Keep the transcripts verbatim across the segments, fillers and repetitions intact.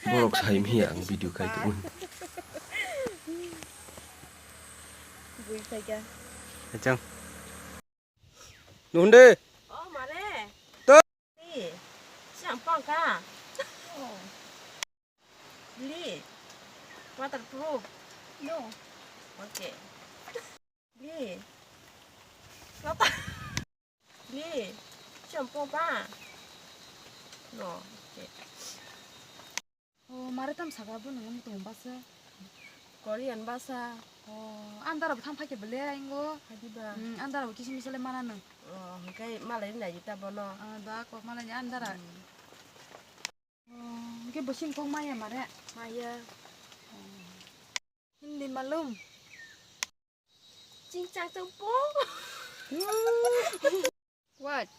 Borok sai maya ang video khai tongwi. Bui phaikha. Achang. Nuhunde. Oh, mare. To. Li. Siang pangka. Li. Waterproof. No. Okay. Li. Nata. Li. Siang pangka. No. Okay. O, mare tam saka bo nang tong basa. Korean basa. O, andara bo thang phaikhe bele ingo. Hadiba. Hmm, andara bo kisim sele mana nang. O, hingkai malai nai ta bono. Ah, da kok malai ni andara. Hmm. O, hingke bo sim kok maya mare. Maya. O. Hindi malum. Ching chang chang po. What?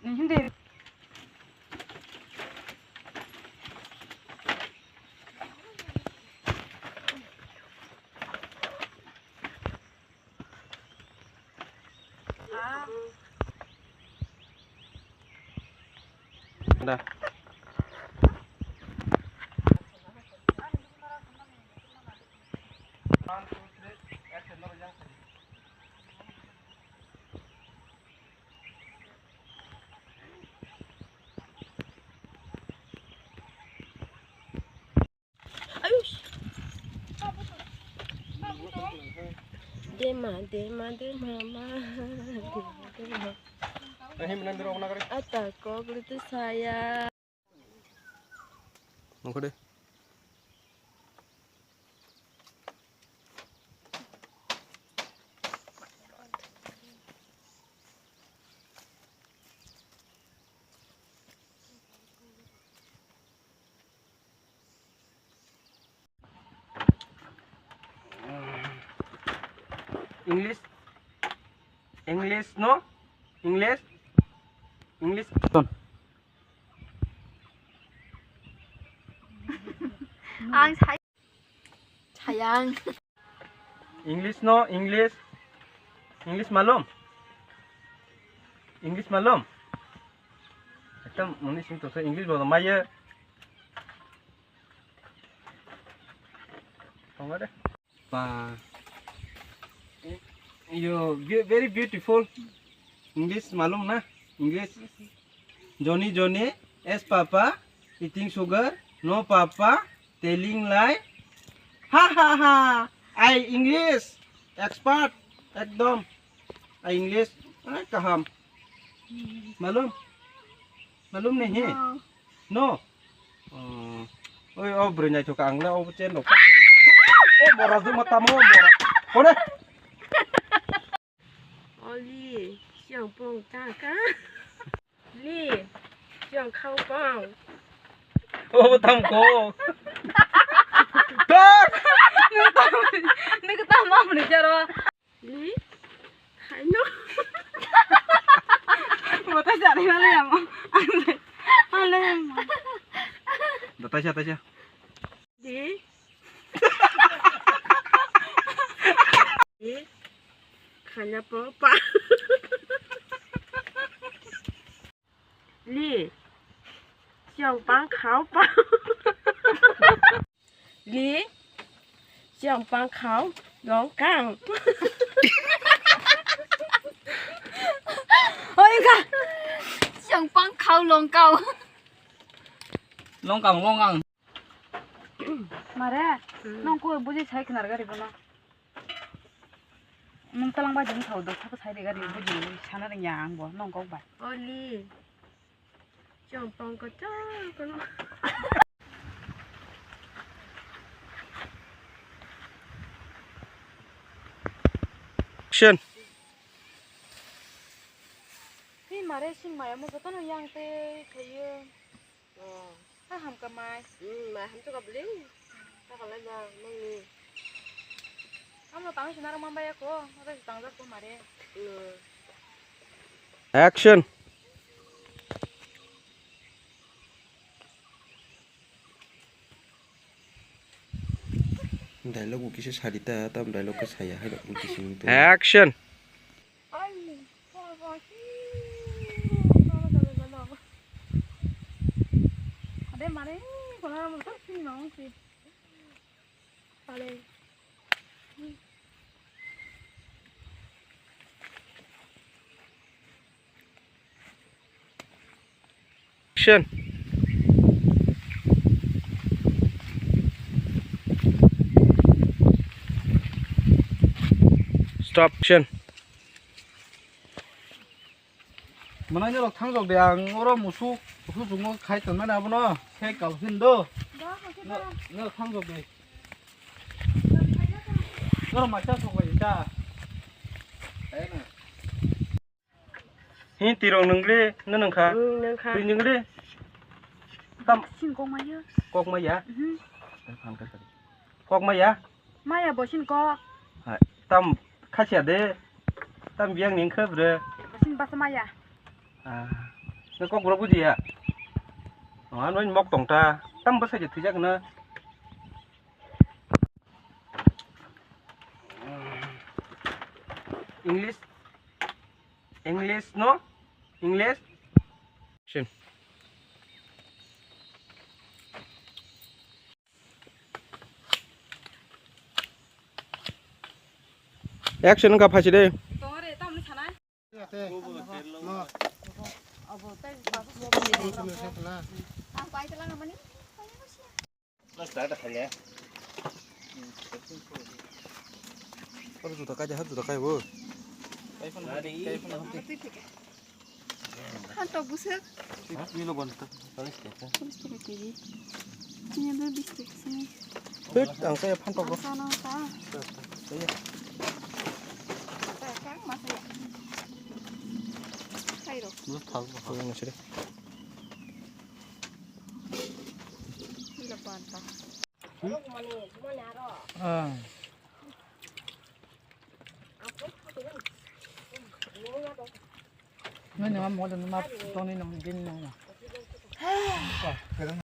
Hindi. Da. Dema, dema, dema, ma. Dema, dema. Ata kok lutu saya. Nongkho de. English, English no, English, English. Ang sai-, sayang. English no, English. English malum? English malum? Ekta muni sing tongsa English bo maya. Tongma de. Pa. You be-, very beautiful. English malum na? English. Johnny, Johnny, yes papa, eating sugar, no papa, telling lie. Ha ha ha. I English expert ekdom. I English, eh, kaham. Malum? Malum nahi? No. No? Oh. Oi, o bwrwi naithok ang le, o chen rok. O bora juma tamo, bora. Kore? Oli, siang pong ka ka. Li, siang khao pong. O tam ko. Tak. Nung tam, nung tam mam ni jaro. Li, haino. Bota jari male amo. Ale, ale amo. Da taisa, taisa. Li. Li. Khanya po pa. Li. Siang pang khao pa. Li. Siang pang khao long kang. Oi ka. Siang pang khao long kau. Long kang, long kang. Mare, hmm. Nong koi buji sai khnar gari bono. Nung talang bai jeng thau do, saka sai de gari buji sana ring ya ang bo, nong kok bai. Oli. Chong pong ko chong kono. Action. Hi mare sing maya mo jotono yang te thayo. Oh. Ha hamka mai. Hmm, mai hamka beli. Ka kalai ba nangni. Amo tang sinaro mambaya ko, ata tangjak ko mare. Hmm. Action. Dialogue bo kisa sadi ta, tam dialogue khe saya hai rok bo kisa wng tong. Action. Action. Stop. Action. Mwnai norok thangjok de, ang oro musuk, musuk chungo khai tonmani abono, khe kalphin do. No, no thangjok de. Norok maisa sok bai ta. Hi tirong nungli, no nungkha. Nungkha. Twi nungli. Tam. Sin kok maya. Kok maya? Mhm. Kok maya? Maya bo sin kok. Hai, tam khasia de. Tam biang ning khe bre. Bo sin basa maya. Ah. No kok bro bujiya. Oh, ano mok tong ta. Tam basa je thijak na. English. English no? English? Action. Action wngkha phaisi de. Oro juta kai de, ha juta kai bo. Phantok bwswk. Chini lo bon ta. Police taka kg. Chini lo bis taka sini. Thut, ang kaya phantok bo. Ang sana ta. Kaya. Kaya kang masa ya. Kairo. Lu thal bo. Lu ngasih deh. Ila panta. Ah. Nini ma mo dan ma toni nong din nong.